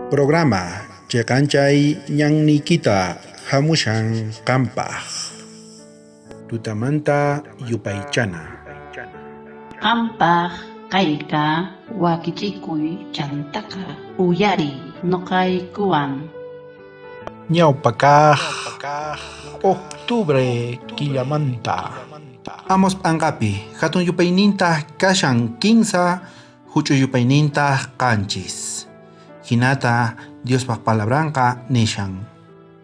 Programa cheqanchay ñanniykita hamushan qampaj. Tutamanta yupaychana. Qampaj kayka wakichikuy chantaqa uyariy noqaykuwan. Ñawpa kaj octubre killamanta. Amos p'anqapi hatun yupaynintaj kashan kinsa, juch'uy yupaynintaj 7. Jinata Diospaj palabranqa nishan.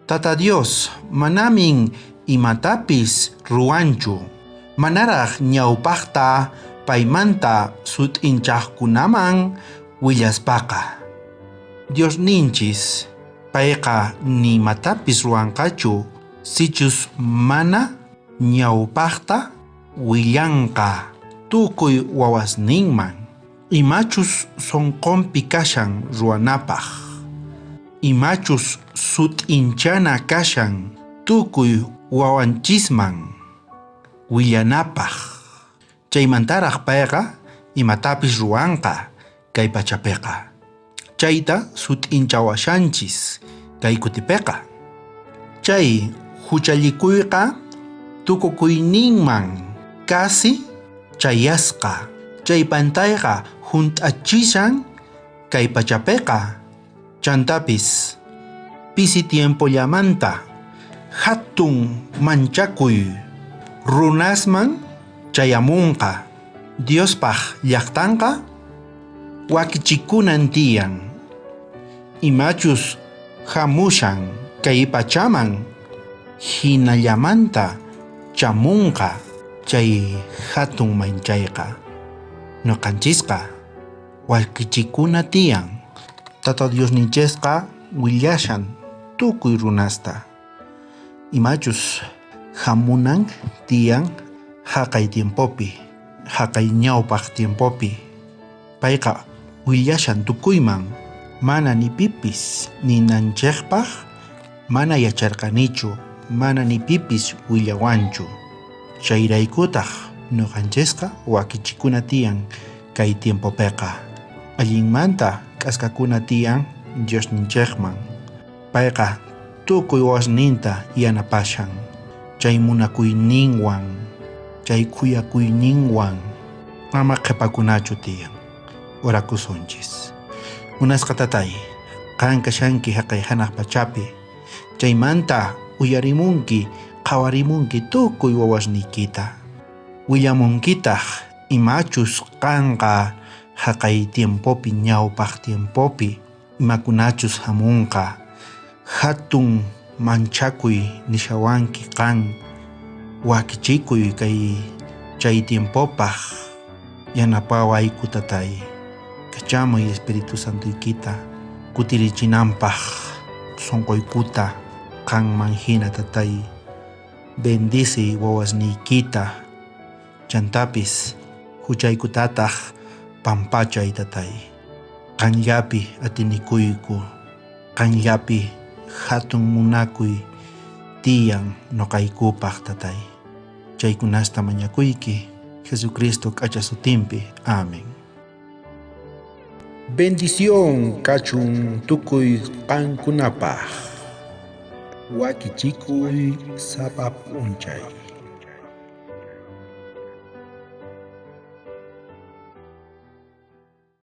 Tata Dios manamin imatapis ruwanchu, manaraj ñawpajta paymanta sut'inchajkunaman willaspaqa. Diosninchis payqa ni imatapis ruwanqachu sichus mana ñawpajta willanqa tukuy wawasninman imachus sonqonpi kashan ruwanapaj, imachus sut'inchana kashan tukuy wawanchisman willanapaj. Chaymantaraj payqa imatapis ruwanqa kay pachapeqa. Chayta sut'inchawashanchis kay kutipeqa. Chay juchallikuyqa tukukuyninman casi chayasqa. Chay pantayqa junt'achishan kay pachapeqa. Chantapis pisi tiempollamanta hatun manchakuy runasman chayamunqa. Diospaj llajtanqa wakichikunan tiyan. Imachus hamushan kay pachaman hinallamanta chamunqa chay hatun manchayqa. Noqanchisqa wakichikuna tiyan. Tata Diosninchisqa willashan tukuy runasta. Imachus hamunan tiyan jaqay tiempopi, jaqay ñawpaj tiempopi. Payqa willashan tukuyman, mana ni pipis ninanchejpaj mana yacharqanichu, mana ni pipis willawanchu. Chayraykutaj noqanchisqa wakichikuna tiyan kay tiempopeqa. Allinmanta k'askakuna tiyan Diosninchejman. Payqa tukuy wawasninta yanapashan chay munakuyninwan, chay khuyakuyninwan ama qhepakunachu tiyan. Orakusunchis. Munasqa tatay, qan kashanki jaqay janaj pachapi, chaymanta uyarimunki, qhawarimunki tukuy wawasniykita. Willamunkitaj imachus qanqa jaqay tiempopi, ñawpaj tiempopi, imakunachus hamunqa. Hatun manchakuy nishawanki qan, wakichikuy kay chay tiempopaj yanapawayku tatay. Kachamuy Espíritu Santoykita kutirichinanpaj sonqoykuta qanman hina tatay. Bendice wawasniykita, chantapis huchaykutataj pampachay tatay. Qanllapi atinikuyku, qanllapi hatun munakuy tiyan noqaykupaj tatay. Chaykunasta mañakuyki Jesucristo k'acha sutinpi. Amén. Bendición kachun tukuy qankunapaj. Wakichikuy sapa p'unchay.